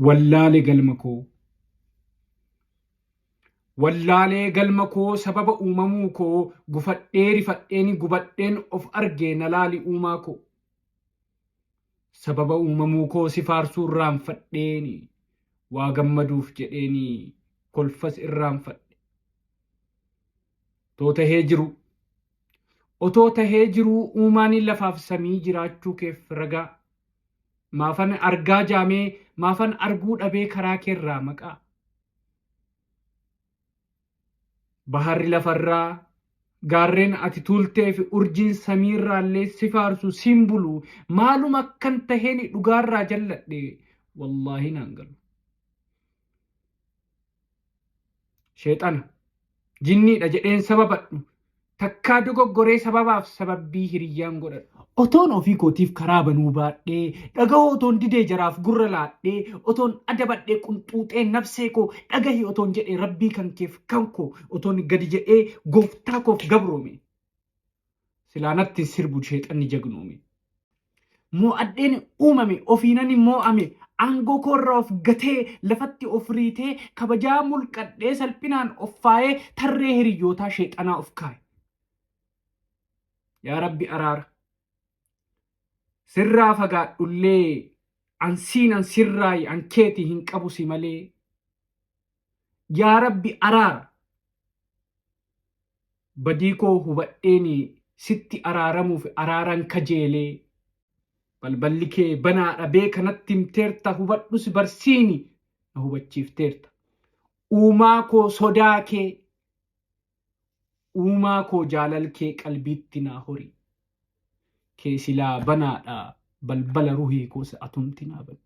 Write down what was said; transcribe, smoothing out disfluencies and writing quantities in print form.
Wallaale galma koo. Wallaalee galma koo sababa uumamuu koo gufadhee rifadheen gubadheen of argee na laali uumaa koo. Sababa uumamuu koo si faarsuu irraanfadheeni waa gammaduuf jedheeni kolfas irraanfadhe. Otoo tahee jiruu Otoo tahee jiruu uumaan lafaaf samii jiraachuu keef ragaa. Maafan argaa jaamee maafan arguu dhabee karaa keerraa maqaa. Baharri lafarraa gaarreen ati tuultee fi urjiin samiirraallee si faarsu siin bulu maaluma akkan taheen dhugaarraa jalladhe wallaahi naan galu. Sheexana, jinniidha jedheen sababadhu. Takkaa dogoggoree sababaaf sababbii hiriyyaan godhadhu. Otoon ofii kootiif karaa banuu baadhee, dhagahuu otoon didee jaraaf gurra laadhee, otoon adabadhee qunxuuxee nabsee koo dhagahi otoon jedhee rabbii kan keef kan koo otoon gadi jedhee gooftaa koof gabroome. Silaa natti hin sirbu sheexanni jagnoome. Moo'adheen uumame ofiinan moo'ame aangoo koorraa of gatee lafatti of riitee kabajaa mulqadhee salphinaan of faayee tarree hiriyyootaa sheexanaa of kaa'e. Yaa Rabbi araara. Sirraa fagaadhullee ansiin an sirraayi an keeti hin qabu si malee. Yaa Rabbi araara. Badii koo hubadheeni sitti araaramuuf araaran kajeelee. Balballi kee banaadha beeka natti himteerta hubadhus barsiini na hubachiifteerta. Uumaa koo sodaa kee uumaa koo jaalal kee qalbiitti naa hori. Kee silaa banaadha balbala ruhii koos atumti naa bani.